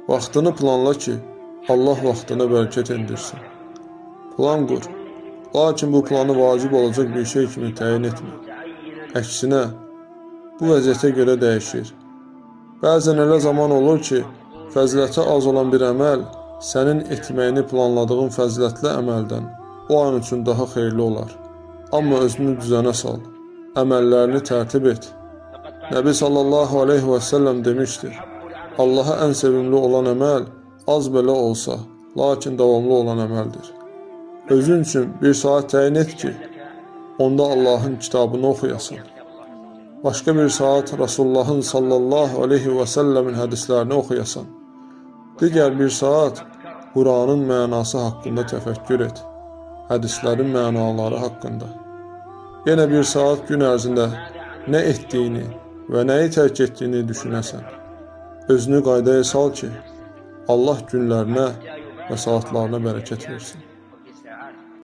Vaxtını planla ki, Allah vaxtına bərəkət endirsin. Plan qur. Lakin bu planı vacib olacaq bir şey kimi təyin etmə. Əksinə, bu vəziyyətə görə dəyişir. Bəzən elə zaman olur ki, fəziləti az olan bir əməl sənin etməyini planladığın fəzilətli əməldən o an üçün daha xeyirli olar. Amma özünü düzənə sal, əməllərini tərtib et. Nəbi sallallahu aleyhi və səlləm demişdir: Allaha ən sevimli olan əməl az belə olsa, lakin davamlı olan əməldir. Özün üçün bir saat təyin et ki, onda Allahın kitabını oxuyasan. Başqa bir saat Rasulullahın sallallahu aleyhi və səlləmin hədislərini oxuyasan. Digər bir saat Quranın mənası haqqında təfəkkür et. Hədislərin mənaları haqqında. Yenə bir saat gün ərzində nə etdiyini və nəyi tərk etdiyini düşünəsən. Özünü qaydaya sal ki, Allah günlərinə və saatlarına bərəkət versin.